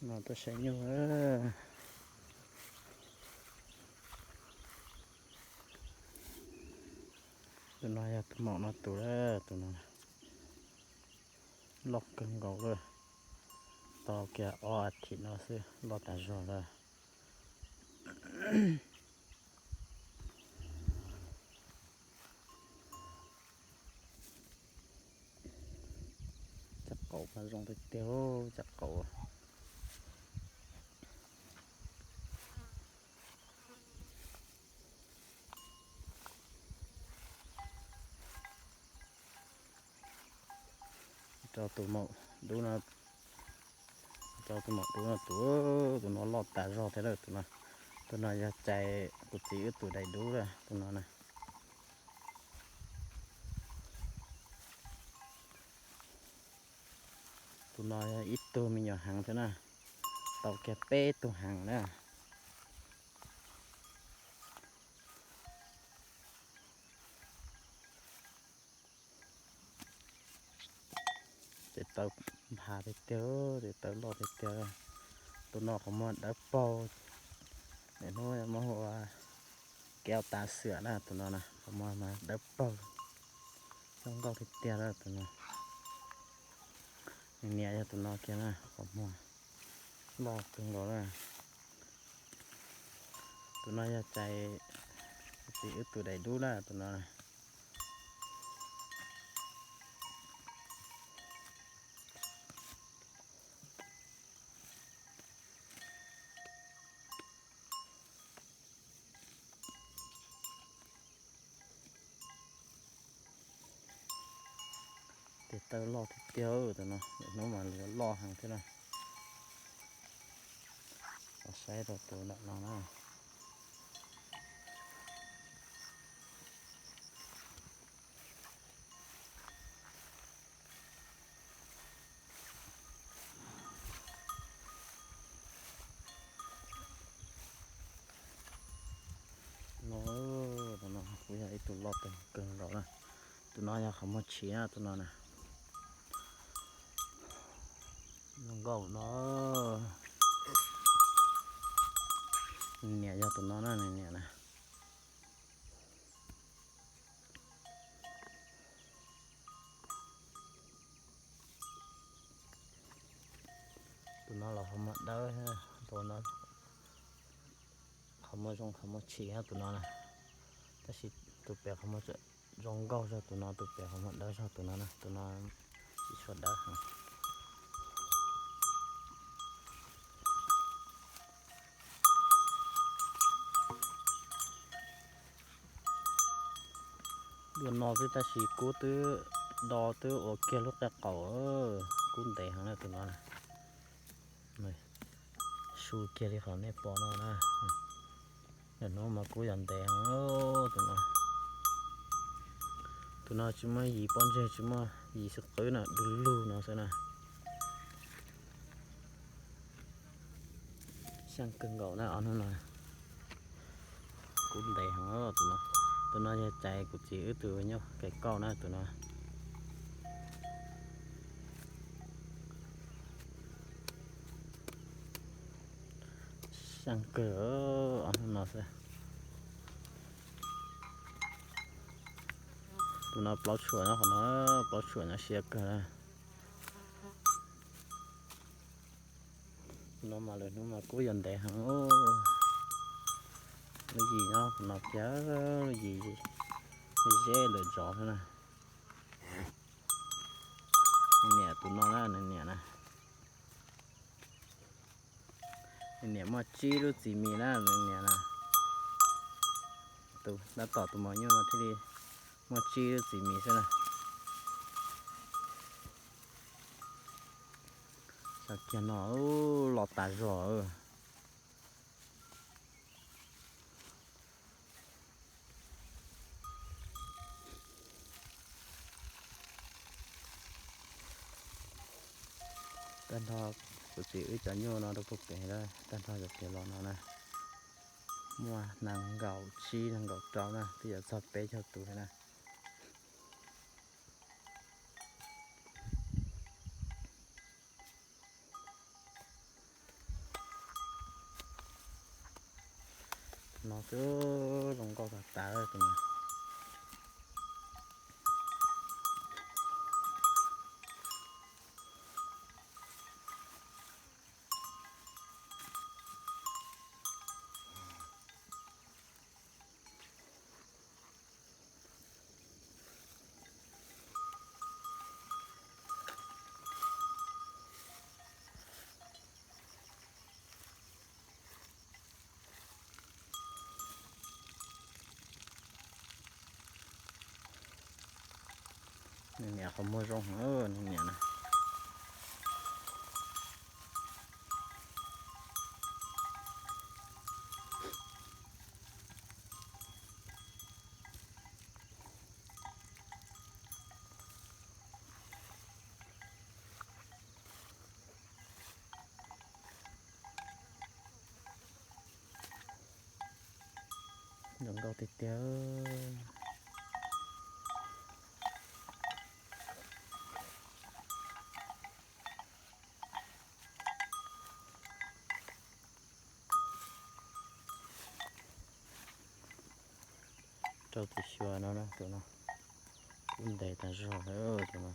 No tuaj saib nyuj. Tus no yog tus maum no tus, tus no loj kawg nkaus lawm. Tau kiag ob as thiv no xwb loj tas zog lawm. Cov qaum mas zoo tiag tiag, cov qaum. Rau tus maum dub no, rau tus maum dub no tus, tus no loj tas zog thiab lawm tus no. Tus no yog cais kuv txiv wb tus daim dub lawm tus no na. Tus no yog ib tug me nyuam heev thiab na, tau kiag peb tug heev na. Tes taw nphav tiag tiag, tes taw loj tiag tiag. Tus no qhov muag dawb paug, nim hnub muab hu ua kev tav xwm na, tus no na qhov muag mas dawb paug, zoo nkauj tiag tiag lawm tus no. Nws niam yog tus no kiag na, qhov muag loj kawg nkaus na. Tus no yog cais kuv txiv wb tus daim dub na tus no. Tes taw loj tiag tiag tus no, nim hnub mas loj heev thiab na. Los saib rau tus ntawm no na. No, tus no kuj yog ib tug loj kawg nkaus na. Tus no yog qhov muag tshis na tus no na. Zoo nkauj no. Nws niam yog tus no na, nws niam na. Tus no los qhov muag dawb, tus no qhov muag zoo qhov muag tshis tus no na. Tab sis tus pem qhov muag zoo nkauj zog tus no, tus pem qhov muag dawb zog tus no na, tus no tsis tshua dawb heev. Dua no xwb tab sis kub twb do twb ua kiag lub qe qaum, kub ntev heev na tus no. Su kiag li qhov nej pom no na. Nim no mas kub yog ntev heev tus no. Tus no tsis muaj yim pob ntseg, tsis muaj yim xwb, qwb na, du lug no xwb na. Xyeej kawg nkaus na ob hnub no. Kub ntev heev tus no. Tus no yog cais kuv txiv wb tus nyuj kev kauj na tus no. Xyeej kawg ob hnub no xwb. Tus no plaub tshuam nyob qhov no, plaub tshuam nyob siab kawg na. Tus no mas lwm hnub mas kub yog ntev heev. Lub yim nyob qhov no kiag, lub yim zeb ntawm zov xwb na. Nws niam tus no na, nws niam na. Nws niam muaj tsib lub txiv mis na, nws niam na. Tus tab tom tus maum nyuj no thiaj li muaj tsib lub txiv mis xwb na. Xyov kiag no los tas zog. Tag nrho kuv txiv wb cov nyuj no rau puag pem lawm, tag nrho cov pem los no na, muaj nees nkaum tsib nees nkaum rau na, twb yuav txog peb caug tus na. No xwb, zoo nkauj tas tas tus no. Nws niam qhov muag zoo heev, nws niam na. Zoo nkauj tiag tiag. Rau tus xyuas no na, tus no kub ntev tas zog tus no.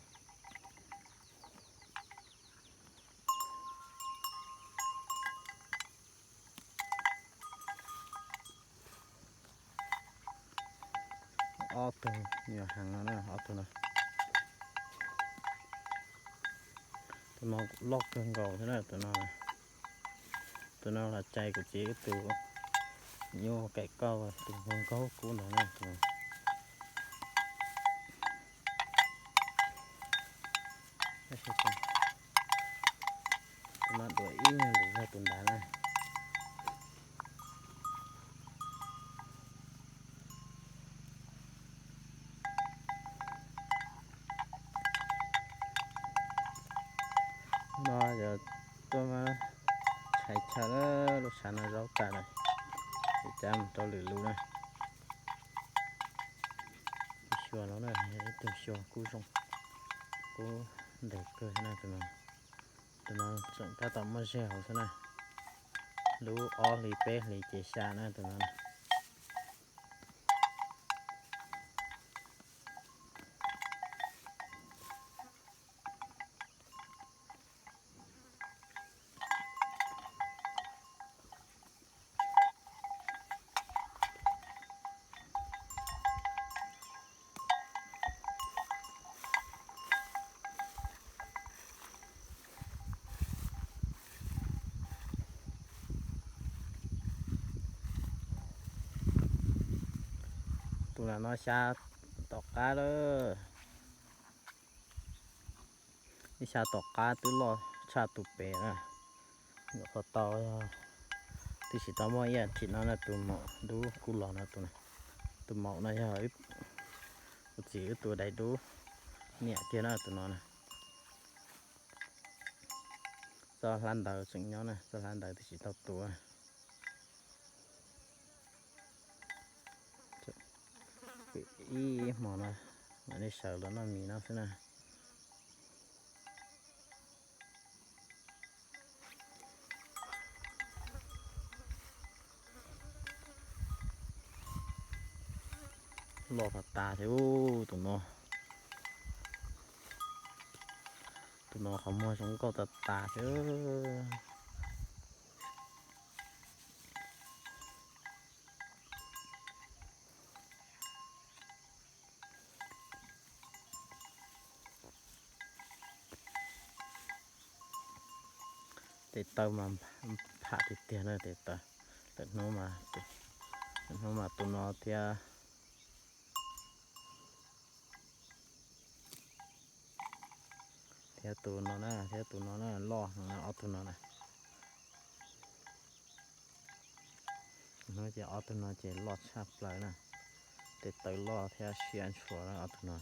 Ob tug nyuam heev no na, ob tug no. Tus no loj kawg nkaus thiab na, tus no. Tus no los cais kuv txiv ib tug nyuj kaim kauj, tus zoo nkauj kub ntawd na, tus no. Tus no dua ib nyuag lus zog tus ntawd na. No yog tuaj mas tshais chaw lub sab no zaub tas lawm, ces cab mus rau lwm lub na. Ib xyuas no na, ib tug xyuas kub zoo, kub ntev kawg na tus no. Tus no tseem tab tom muaj zej hauv xwb na. Lub ob hlis peb hlis ces xya na tus no. Tus no xya tom qab lawm. Ib xya tom qab twb loj tshaj tus pem na. Nyuam qhuav tau, twb tsis tau muaj ib as thiv no na, tus maum dub kub los no, tus maum no yog kuv txiv wb tus dais dub niam kiag na tus no na. Txoj hlab ntawd tseem nyob na, txoj hlab ntawd twb tsis tau tua. Ib hmo no mam li sawv los noj mis no xwb na. Loj tas tas thiab tus no. Tus no qhov muag zoo nkauj tas tas thiab. Tes taw mas pham tiag tiag na tes taw. Lwm hnub mas, lwm hnub mas tus no thiab, thiab tus no na, thiab tus no na loj heev na, ob tug no na. Hnub ces ob tug no ces loj tshaj plaws na. Tes taw loj thiab siab ntshua na ob tug no.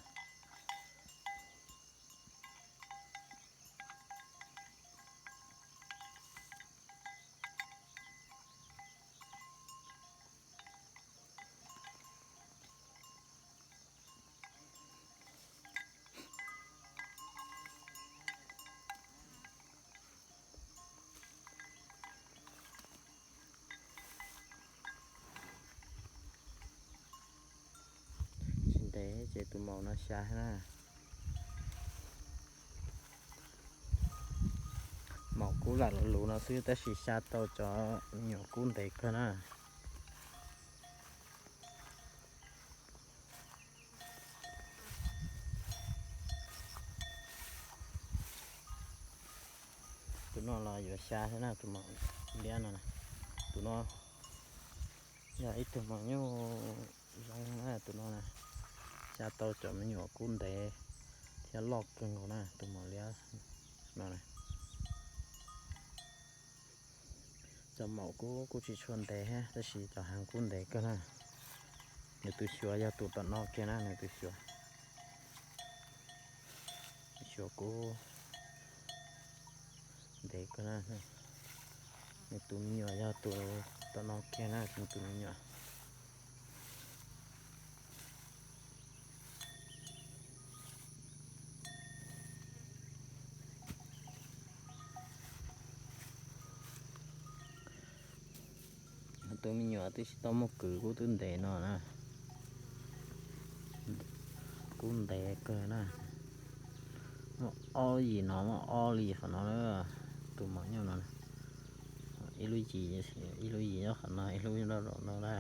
Ces tus maum no xya na. Maum kub lam luv luv no xwb tab sis xya tau cov me nyuam kub ntev kawg na. Tus no los yuav xya thiab na, tus maum liab no. Tus no yog ib tug maum nyuj zoo na, tus no na. Xya tau cov me nyuam kub ntev thiab loj kawg nkaus na, tus maum liab no. Cov maum kub kuj tsis tshua ntev thiab tab sis cov heev kub ntev kawg na. Nws tus xyuas yog tus tom no kiag na, nws tus xyuas. Xyuas kub ntev kawg na. Nws tus me nyuam yog tus tom no kiag na, nws tus me nyuam. Tus me nyuam twb tsis tau muaj kwv kub twb ntev no na. Kub ntev kawg na. Muaj ob yim no, muaj ob li qhov no na. Tus maum nyuj no, ib lub yim, ib lub yim nyob qhov no, ib lub nyob zaum no na.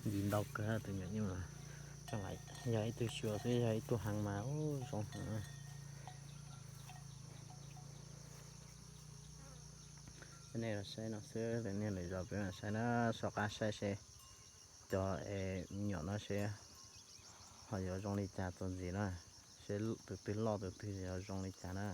Yim ntau kawg tus maum nyuj no. Yog ib tug xyuas xwb, yog ib tug heev mas ub zoo heev na. Nej los saib no xwb, nej lwm zaus peb mam saib na, soj qab saib seb cov me nyuam no seb ho yuav zoo li cas txuas ntxiv na, seb tus twg loj tus twg yuav zoo li cas na.